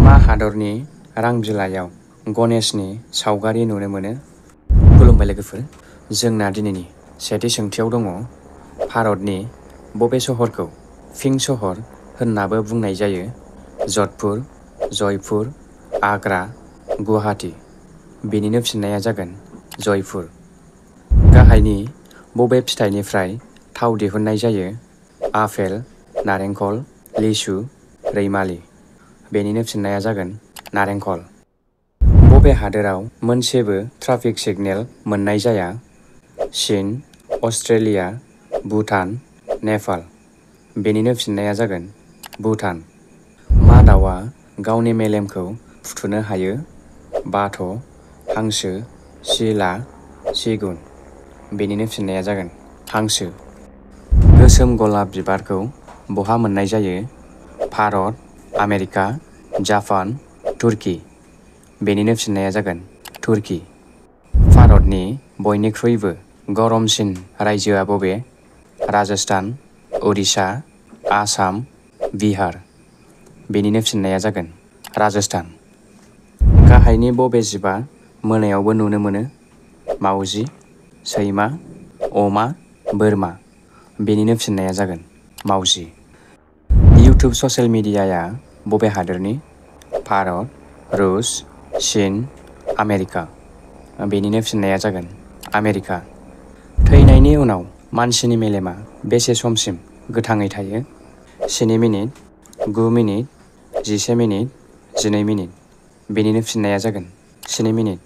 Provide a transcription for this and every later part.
मा हादरनि रां बिलाइयाव गणेशनि सावगारि नुनो मोनो? खुलुमबाय लोगोफोर, जोंना दिनैनि सेथि सोंथियाव दङ भारतनि बबे सहरखौ पिंक सहर होननाबो बुंनाय जायो? जधपुर, जयपुर, आग्रा, गुवाहाटी। बेनिनो फिननाया जागोन जयपुर। गाहायनि बबे फिथाइनिफ्राय थाव दिहुननाय जायो? आपेल, नारेंखल, लिसु, रैमालि। बेनिनो फिननाया जागोन नारेंखल। बबे हादोराव मोनसेबो ट्राफिक सिगनेल मोननाय जाया? चीन, अस्ट्रेलिया, भुटान, नेपाल। बेनिनो फिननाया जागोन भुटान। मा दाउआ गावनि मेलेमखौ फुथुनो हायो? बाथ', हांसो, सिला, सिगुन। बेनिनो फिननाया जागोन हांसो। गोसोम गलाप बिबारखौ बहा मोननाय जायो? भारत, आमेरिका, जापान, तुर्की। बेनिनो फिननाया जागोन तुर्की। भारतनि बयनिख्रुइबो गरमसिन रायजोआ बबे? राजस्थान, उरिष्या, आसाम, बिहार। बेनिनो फिननाया जागोन राजस्थान। गाहायनि बबे जिबआ मोनायावबो नुनो मोनो? मावजि, सैमा, अमा, बोरमा। बेनिनो फिननाया जागोन मावजि। इउटुब ससियेल मिडियाया बबे हादोरनि? भारत, रुस, चीन, आमेरिका। बेनिनो फिननाया जागोन आमेरिका। थैनायनि उनाव मानसिनि मेलेमा बेसे समसिम गोथाङै थायो? 7 मिनिट, 9 मिनिट, 11 मिनिट, 12 मिनिट। बेनिनो फिननाया जागोन 7 मिनिट।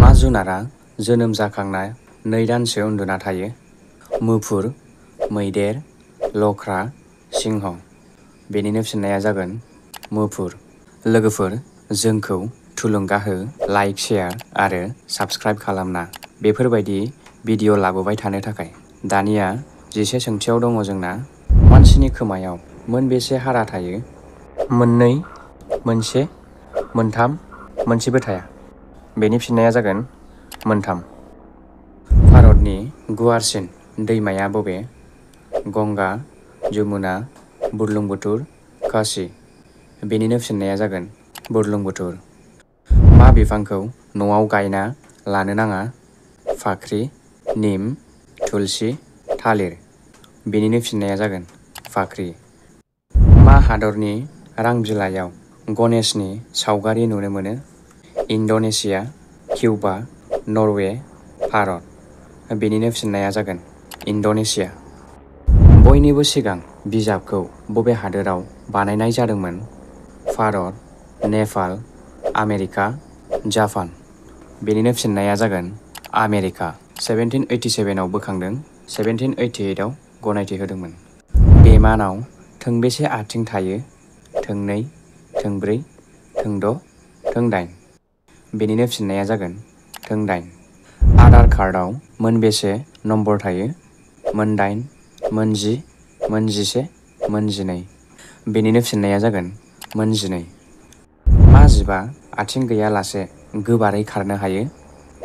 मा जुनारा जोनोम जाखांना 2 दानसो उन्दुना थायो? मुफुर, मैदेर, लख्रा, सिंह। बेनिनो फिननाया जागोन मुफुर। लोगोफोर, जोंखौ थुलुंगा हो, लाइक, शेयार आरो साबस्क्राइब खालामना बेफोरबायदि भिडिअ लाबोबाय थानो थाखाय। दानिया 11 सोंथियाव दङ जोंना। मानसिनि खोमायाव मोनबेसे हारा थायो? 2, 1, 3, मोनसेबो थाया। बेनि फिननाया जागोन 3। भारतनि गुवारसिन दैमाया बबे? गंगा, यमुना, बुरलुंबुथुर, काशी। बेनिनो फिननाया जागोन बुरलुंबुथुर। मा बिफांखौ न'आव गायना लानो नाङा? फाख्रि, निम, थुलसि, थालिर। बेनिनो फिननाया जागोन फाख्रि। मा हादरनि रां बिलाइयाव गणेशनि सावगारि नुनो मोनो? Indonesia, Cuba, Norway, Bharat. बेनिनो फिननाया जागोन इन्ड'नेसिया। बयनिबो सिगां बिजाबखौ बबे हादोराव बानायनाय जादोंमोन? Bharat, Nepal, America, Japan. बेनिनो फिननाया जागोन आमेरिका। 1787 आव बोखांदों, 1788 आव गनायथि होदोंमोन। बेमानाव थोंबेसे आथिं थायो? थोंनै, थोंब्रै, थोंद', थोंदाइन। बेनिनो फिननाया जागोन थोंदाइन। आधार कार्डआव मोनबेसे नम्बर थायो? 8, 10, 11, 12। बेनिनो फिननाया जागोन 12। मा जिबआ आथिं गैयालासे गोबारै खारनो हायो?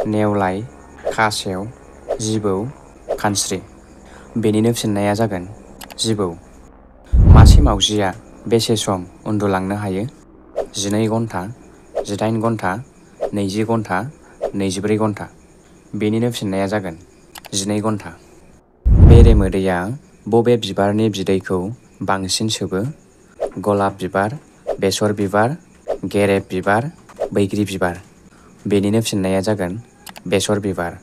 नेवलाय, खासेव, जिबौ, खानस्रि। बेनिनो फिननाया जागोन जिबौ। मासे मावजिआ बेसे सम उन्दुलांनो हायो? 12 घन्टा, 18 घन्टा, 20 घन्टा, 24 घन्टा। बेनिनो फिननाया जागोन 12 घन्टा। बेरेमोदैया बबे बिबारनि बिदैखौ बांसिन सोबो? गलाप बिबार, बेसर बिबार, गेरेब बिबार, बैग्रि बिबार। बेनिनो फिननाया जागोन बेसर बिबार।